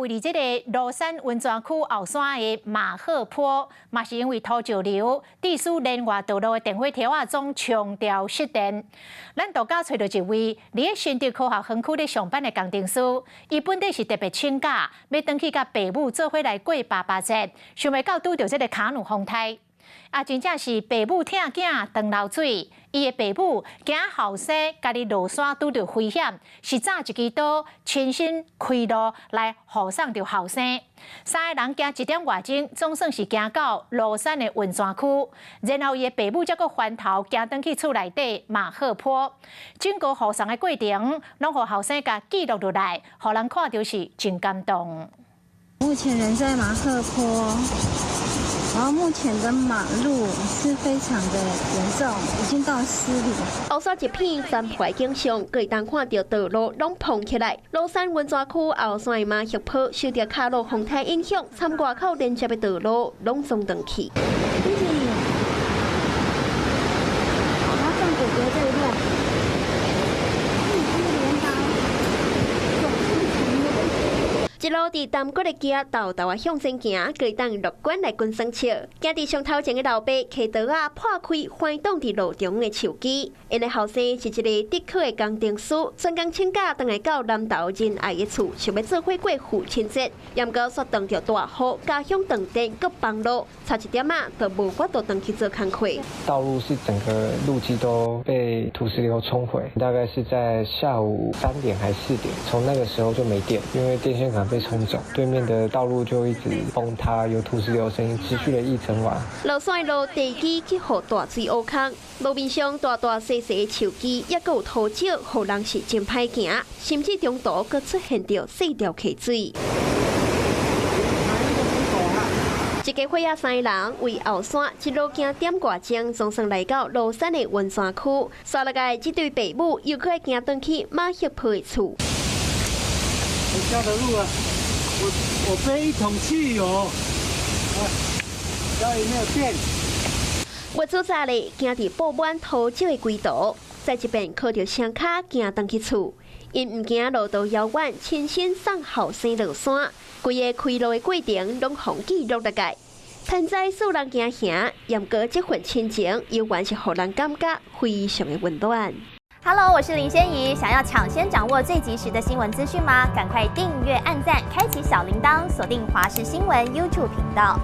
位佇這個蘆山溫泉區後山的馬赫坡，嘛是因為土石流，致使連外道路的電火柱仔總沖掉失電。咱獨家揣著一位佇咧新竹科學園區咧上班的工程師，伊本底是特別請假，欲轉去佮爸母做伙來過爸爸節，想袂到拄著這個卡努風颱。啊，真正是爸母疼囝當流水，伊的爸母驚後生家己落山拄著危險，是早一支刀親身開路來護送著後生。三個人行一點外鐘，總算是行到蘆山的溫泉區，然後伊的爸母才閣翻頭行轉去厝內底馬赫坡。整個護送的過程，攏予後生共記錄落來，予人看著是真感動。目前人在馬赫坡。然後目前的馬路是非常的嚴重，已經到10里。後山一片山坡景象，會當看著道路攏膨起來。蘆山溫泉區後山的馬赫坡受著卡努風颱影響，參外口連接的道路攏總斷去。謝謝你，我要送哥哥這一段。一支鐮刀，總是長的。一路佇擔骨的囝，沓沓仔向前行，會當樂觀來滾耍笑。行佇上頭前的老爸，提刀仔破開橫擋佇路中的樹枝。𪜶的後生是一个竹科的工程師，專工請假轉來到南投仁愛的厝，想欲做伙過父親節。毋過煞撞著大雨，家鄉斷電，閣封路，差一點仔就無法度轉去做工課。道路是整個路基都被土石流沖毀，大概是在下午3點還是4點，從那個時候就沒電，因為電線桿被沖走，對面的道路就一直崩塌，有土石流聲音持續了一整晚。落山路地基去予大水挖空，路面上大大細細的樹枝，抑閣有土石，予人是真歹行，甚至中途閣出現著細條溪水。一家伙仔三个人為後山一路行點外鐘，總算來到蘆山的溫泉區。煞落來這對爸母又閣愛行轉去馬赫坡的厝。回家的路啊，我背一桶汽油，家裡沒有電。我做早咧，行佇布滿土石的歸途，再一遍靠著雙跤行轉去厝。𪜶毋驚路途遙遠，親身送後生落山，規个開路的過程攏予記錄落來。天災使人驚嚇，毋過這份親情，猶原是予人感覺非常的溫暖。 Hello，我是林仙怡。想要搶先掌握最及時的新聞資訊嗎？趕快訂閱、按讚、開啟小鈴鐺，鎖定華視新聞 YouTube 頻道。